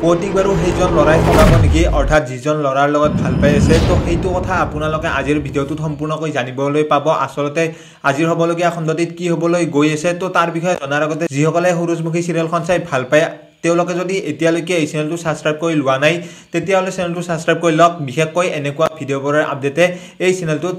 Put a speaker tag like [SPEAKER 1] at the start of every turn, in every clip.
[SPEAKER 1] পুৱতিক বাৰু সেইজন ল'ৰাই ঠগাব নেকি, অৰ্থাৎ যিজন ল'ৰাৰ লগত ভাল পাই আছে? তো সেইটো কথা আপোনালোকে আজিৰ ভিডিঅ'টোত সম্পূৰ্ণকৈ জানিবলৈ পাব। আচলতে আজিৰ হ'বলগীয়া খণ্ডটিত কি হ'বলৈ গৈ আছে, তো তাৰ বিষয়ে জনাৰ আগতে যিসকলে সূৰুযমুখী চিৰিয়েলখন চাই ভাল পায়, তেওঁলোকে যদি এতিয়ালৈকে এই চেনেলটো ছাবস্ক্ৰাইব কৰি লোৱা নাই, তেতিয়াহ'লে চেনেলটো ছাবস্ক্ৰাইব কৰি লওক। বিশেষকৈ এনেকুৱা ভিডিঅ'বোৰৰ আপডেটে এই চেনেলটোত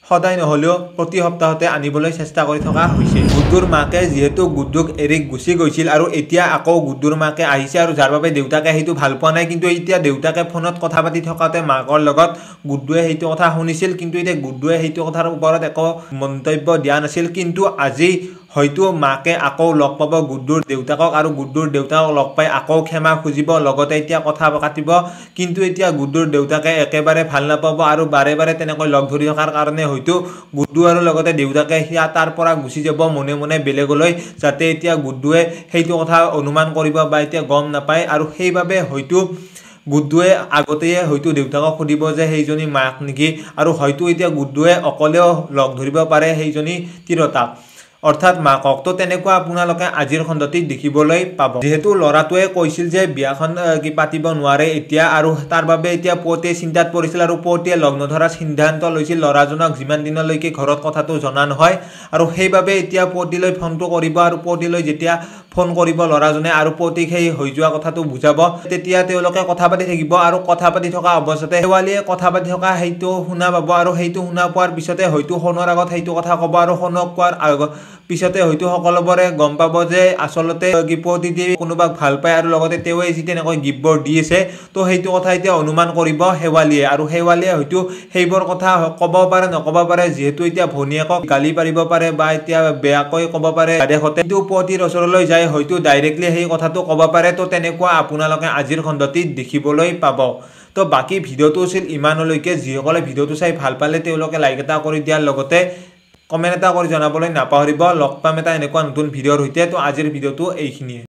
[SPEAKER 1] সদায় নহ'লেও প্ৰতি সপ্তাহতে আনিবলৈ চেষ্টা কৰি থকা হৈছে। গুড্ডুৰ মাকে যিহেতু গুড্ডুক এৰি গুচি গৈছিল আৰু এতিয়া আকৌ গুড্ডুৰ মাকে আহিছে আৰু যাৰ বাবে দেউতাকে সেইটো ভাল পোৱা নাই। কিন্তু এতিয়া দেউতাকে ফোনত কথা পাতি থকাতে মাকৰ লগত গুড্ডুৱে সেইটো কথা শুনিছিল, কিন্তু এতিয়া গুড্ডুৱে সেইটো কথাৰ ওপৰত একো মন্তব্য দিয়া নাছিল। কিন্তু আজি হয়তো মাকে আকৌ লগ পাব গুড্ডুৰ দেউতাকক আৰু গুড্ডুৰ দেউতাকক লগ পাই আকৌ ক্ষমা খুজিব, লগতে এতিয়া কথা পাতিব। কিন্তু এতিয়া গুড্ডুৰ দেউতাকে একেবাৰে ভাল নাপাব আৰু বাৰে বাৰে তেনেকৈ লগ ধৰি থকাৰ কাৰণে হয়তো গুড্ডু আৰু লগতে দেউতাকে সেয়া তাৰ পৰা গুচি যাব মনে মনে বেলেগলৈ, যাতে এতিয়া গুড্ডুৱে সেইটো কথা অনুমান কৰিব বা এতিয়া গম নাপায়। আৰু সেইবাবে হয়তো গুড্ডুৱে আগতেয়ে হয়তো দেউতাকক সুধিব যে সেইজনী মাক নেকি, আৰু হয়তো এতিয়া গুড্ডুৱে অকলেও লগ ধৰিব পাৰে সেইজনী তিৰোতাক, অৰ্থাৎ মাকক। তো তেনেকুৱা আপোনালোকে আজিৰ খণ্ডটিত দেখিবলৈ পাব। যিহেতু ল'ৰাটোৱে কৈছিল যে বিয়াখন কি পাতিব নোৱাৰে এতিয়া, আৰু তাৰ বাবে এতিয়া পুৱতিয়ে চিন্তাত পৰিছিল আৰু পুৱতিয়ে লগ নধৰাৰ সিদ্ধান্ত লৈছিল ল'ৰাজনক যিমান দিনলৈকে ঘৰত কথাটো জনা নহয়। আৰু সেইবাবে এতিয়া পুৱতিলৈ ফোনটো কৰিব আৰু পুৱতিলৈ যেতিয়া ফোন কৰিব ল'ৰাজনে আৰু পুৱতিক সেই হৈ যোৱা কথাটো বুজাব, তেতিয়া তেওঁলোকে কথা পাতি থাকিব। আৰু কথা পাতি থকা অৱস্থাতে শেৱালিয়ে কথা পাতি থকা সেইটো শুনা পাব আৰু সেইটো শুনা পোৱাৰ পিছতে হয়তো সোণৰ আগত সেইটো কথা ক'ব আৰু সোণক কোৱাৰ আগত পিছতে হয়তো সকলোবোৰে গম পাব যে আচলতে পুৱতি কোনোবাক ভাল পায় আৰু লগতে তেওঁৱে যি তেনেকৈ গিফ্টবোৰ দি আছে। তো সেইটো কথা এতিয়া অনুমান কৰিব শেৱালিয়ে আৰু শেৱালিয়ে হয়তো সেইবোৰ কথা ক'ব পাৰে নক'ব পাৰে, যিহেতু এতিয়া ভনীয়েকক গালি পাৰিব পাৰে বা এতিয়া বেয়াকৈ ক'ব পাৰে দেখোঁতে, কিন্তু পুৱতিৰ ওচৰলৈ যাই হয়তো ডাইৰেক্টলি সেই কথাটো ক'ব পাৰে। তো তেনেকুৱা আপোনালোকে আজিৰ খণ্ডটিত দেখিবলৈ পাব। তো বাকী ভিডিঅ'টো আছিল ইমানলৈকে। যিসকলে ভিডিঅ'টো চাই ভাল পালে তেওঁলোকে লাইক এটা কৰি দিয়াৰ লগতে কমেণ্ট এটা কৰি জনাবলৈ নাপাহৰিব। লগ পাম এটা এনেকুৱা নতুন ভিডিঅ'ৰ সৈতে। তো আজিৰ ভিডিঅ'টো এইখিনিয়ে।